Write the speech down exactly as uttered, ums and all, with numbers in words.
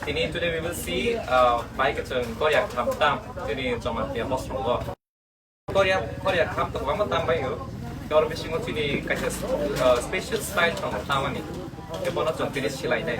Tini today we will see, uh, bai khe chwng Korea kham tam chini Jamatia bosrongo. Korea, Korea kham to kwbangma tam bai o. Tor bisingo chini kaisa, uh, special style chwng tamani. Khe bono chwng tini silai nai.